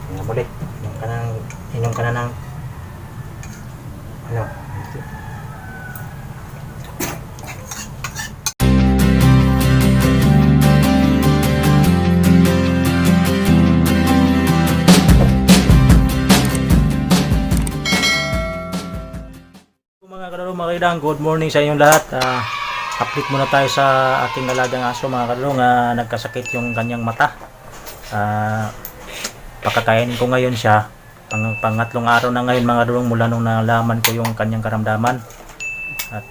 Nga muli. Inom ka na ng ano. Mga kadalong, mga kaidang, good morning sa inyong lahat. Update muna tayo sa aking alagang aso, mga kadalong. Nagkasakit yung kanyang mata. Pakakainin ko ngayon siya. Pangatlong araw na ngayon, mga kadalong, mula nung nalaman ko yung kanyang karamdaman. At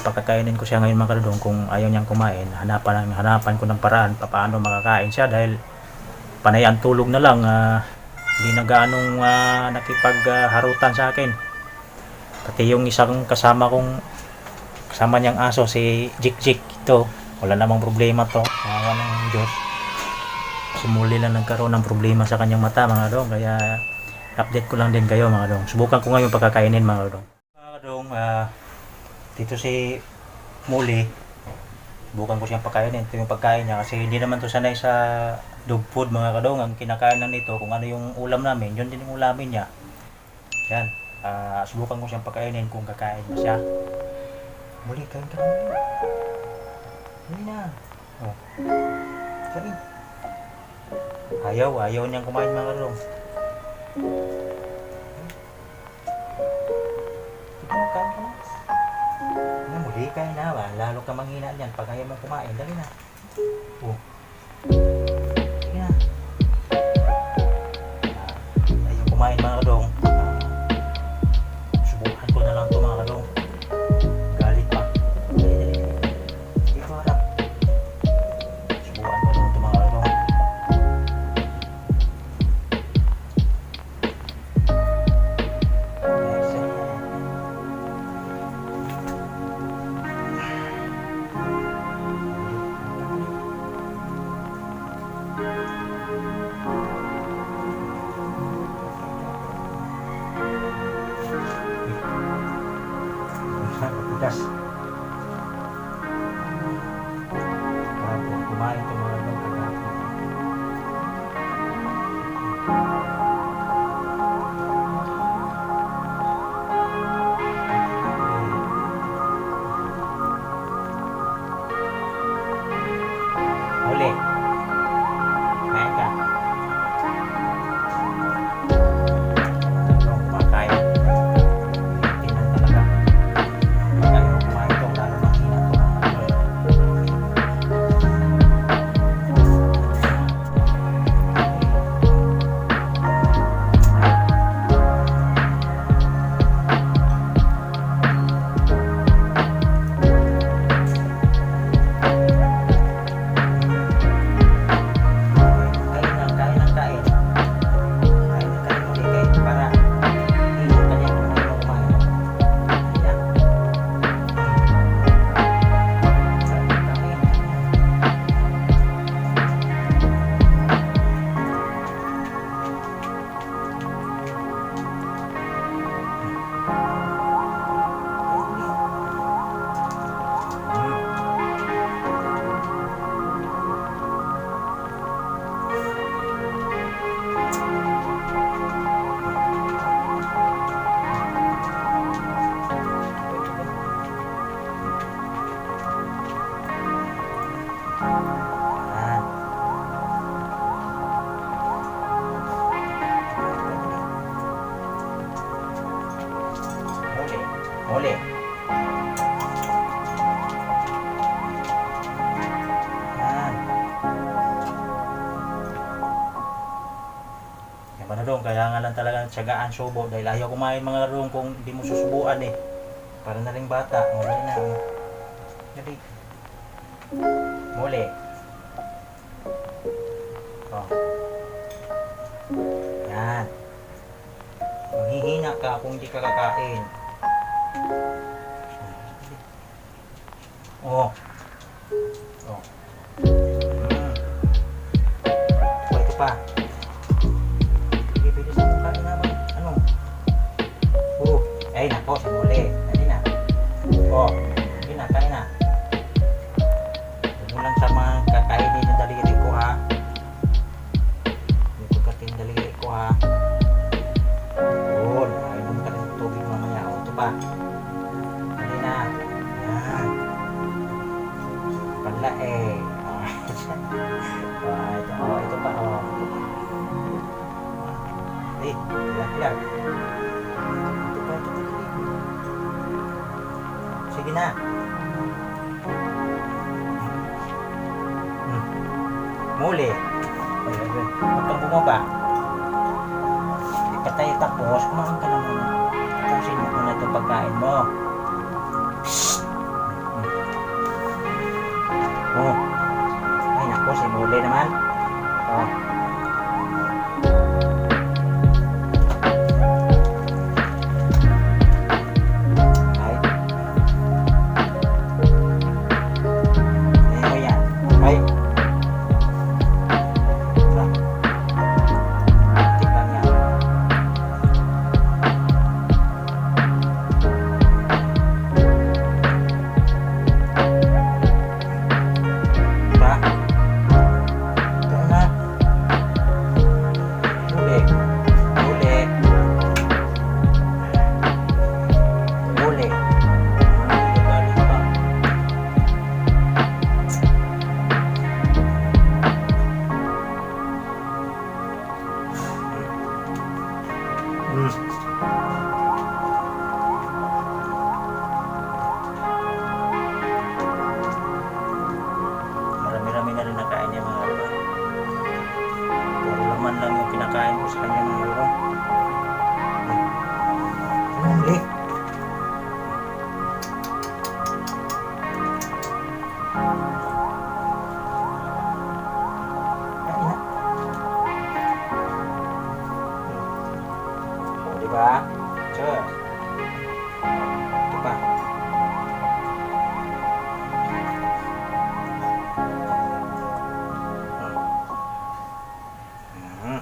pakakainin ko siya ngayon, mga kadalong. Kung ayaw niyang kumain, hanapan ko ng paraan paano makakain siya, dahil panay ang tulog na lang. Hindi na gaanong nakipagharutan sa akin. Pati yung isang kasama niyang aso, si Jik, ito wala namang problema to, awa ng Diyos. Sumuli lang nagkaroon ng problema sa kanyang mata, mga kadong, kaya update ko lang din kayo, mga kadong. Subukan ko ngayon pagkakainin, mga kadong. Mga kadong, dito si Muli, subukan ko siyang pagkainin. Ito yung pagkain niya, kasi hindi naman to sanay sa dog food, mga kadong. Ang kinakain lang nito, kung ano yung ulam namin, yun din yung ulamin niya. Yan. Subukan ko siyang pagkainin kung kakain na siya. Muli, kain ka na. Muli na. Oh. Kain. Ayaw niyang kumain, mga kalong. Sige na, kain ka na. Muli, kain na. Lalo ka manghina niyan pag ayaw mong kumain. Dali na. Oh. Sige na. Ayaw kumain, mga kalong. Subukan ko na lang ito, mga kalong. Galit pa. Dali. Dito harap. Subukan ko lang ito, mga kalong. Pedas. Kahapon kumain ito, mga kalong, kahapon. Muli. Kain ka. Tatlong kumakain. Tingnan talaga. Pag ayaw kumain ito, lalo manghina ito, mga kalong. Kain ng kain. Kain ng kain muli, kain para iyon ka niya kung ayaw kumain. Yan. Kain. Yan. Muli. Yan. Yan, mga kadong, kaya nga lang talagang tiyagaan subo, dahil ayaw kumain, mga kadong, kung hindi mo susubuan eh. Para na ring bata. Muli na. Dali. Muli. Oh. Yan. Manghihina ka kung hindi ka kakain. Oh. Oh. Ito pa. Sige, pwede sa mukha na naman. Ano? Ay, nako, si Muli. Dali na. Oh. Sige na, kain na. Huwag mo lang sa mga kakainin ng daliri ko, ha. Hindi ko kating daliri ko, ha. ilan. Sige na. Muli. Huwag kang bumaba. Ipatay tapos, kumain ka na muna. Tapusin mo muna itong pagkain mo. Oh. Ay naku, si Muli naman. Oh. Ay. Ay mo yan. Ay. Tikman yan. Diba? Ito na. Muli. Muli. Muli. Galing pa. Marami-rami na rin nakain niya mga lolo. Puro laman lang yung pinakain ko sa kanya mga lolo. Muli. Kain na. O, diba? Sure. Ito pa. Mhm.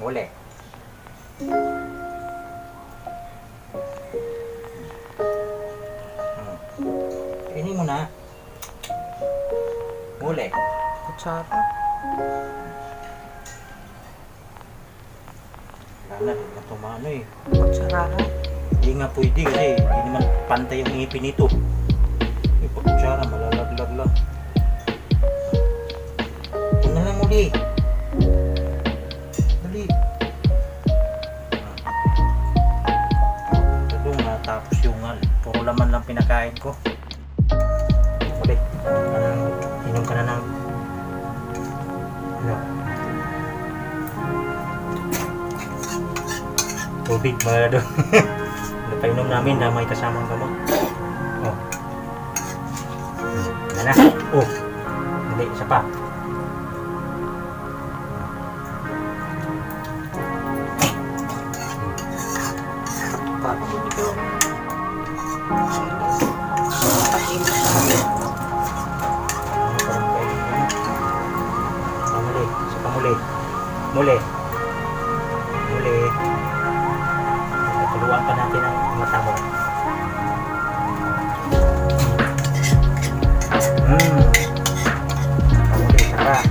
Muli. Ini mo na. Muli. Kutsara. Wala na, di na tumano eh. Kutsara. Hindi nga pwede kasi hindi naman pantay yung ngipin nito. May pagkutsara, malalaglag lang. Huwag na lang muli. Dali. Ito doon, natapos yung puro laman lang pinakain ko. Muli. Inom ka na ng ano? Tubig mga doon. Ano pa inom namin na may kasamang gamot. Oh. Ano na? Oh. Hindi, isa pa. Parang ito. Muli. Isa pa muli. Muli. Muli. Tuluan pa natin ang mata mo. Muli, isa pa.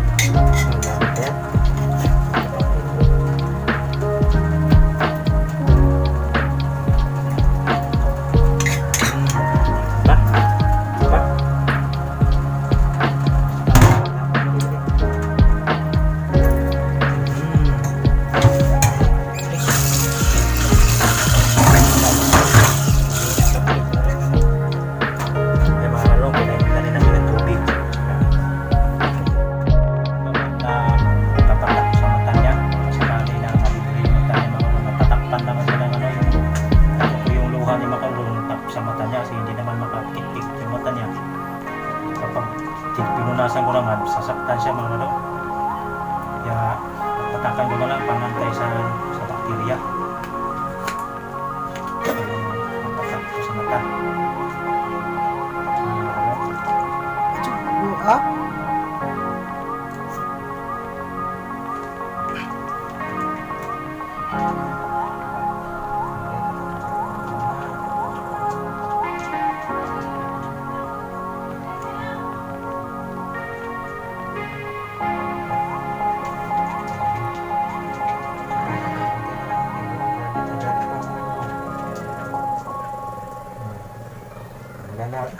Pinunasan ko naman, sasaktan siya mga ano. Kaya patakan ko na lang pangantay sa bakterya. Patak ko sa mata. Ah?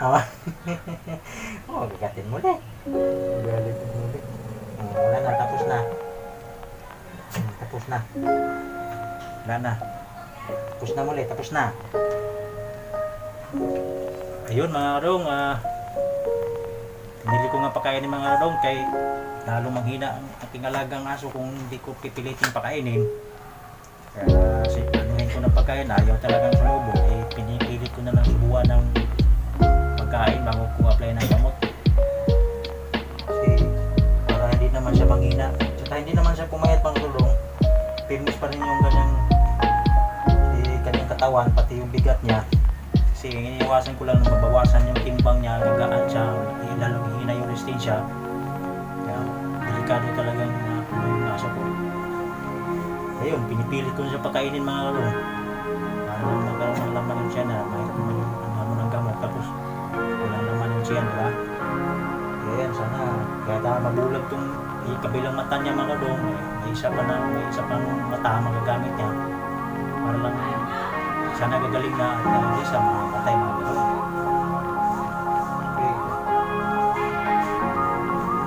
Awa. Oh, bigatin mo ulit. Galit mo ulit. Wala na, tapos na. Tapos na. Wala na. Tapos na muli, tapos na. Ayun mga karong, pinili ko nga pakainin mga karong kay lalo manghina ang aking alagang aso kung hindi ko pipilitin pakainin. Kaya anuhin ko ng pagkain, ayaw talagang sumubo. Pinipilit ko na lang subuan ng pagkain bago ko apply ng gamot. Kasi para hindi naman siya manghina. Tsaka hindi naman siya pumayat pang tulong. Firmes pa rin yung kanyang katawan, pati yung bigat niya. Kasi iniiwasan ko lang na mabawasan yung timbang niya, gagaan siya, lalong hihina yung resistensya. Kaya delikado talagang yung aso ko. Ayun, pinipilit ko na siya pagkainin mga kalong. Para magkaroon ng laman yung siya na mahirap naman yung ng gamot. Tapos wala naman yung siya, diba? Ayan, sana kaya mabulag tong kabilang mata niya mga kalong. May isa pang mata magagamit niya. Para lang sana gagaling na at isa makapatay mga kalong. Okay.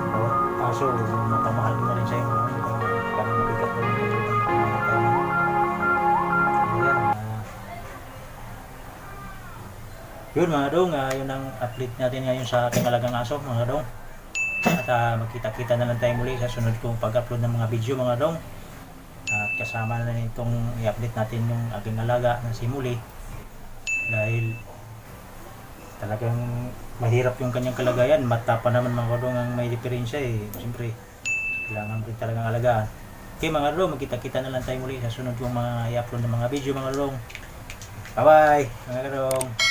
Bawat aso, mapamahal mo rin sa'yo mga kalong. Parang mabigat mo rin yung yun mga dong, yun ang update natin ngayon sa ating alagang aso mga dong. At magkita-kita na lang tayo muli sa sunod kong pag-upload ng mga video mga dong. At kasama na rin itong i-update natin yung aking alaga na si Muli. Dahil talagang mahirap yung kanyang kalagayan. Mata pa naman mga dong ang may diferensya eh. Siyempre, kailangan rin talagang alagaan. Okay mga dong, magkita-kita na lang tayo muli sa sunod kong mga i-upload ng mga video mga dong. Bye bye mga dong.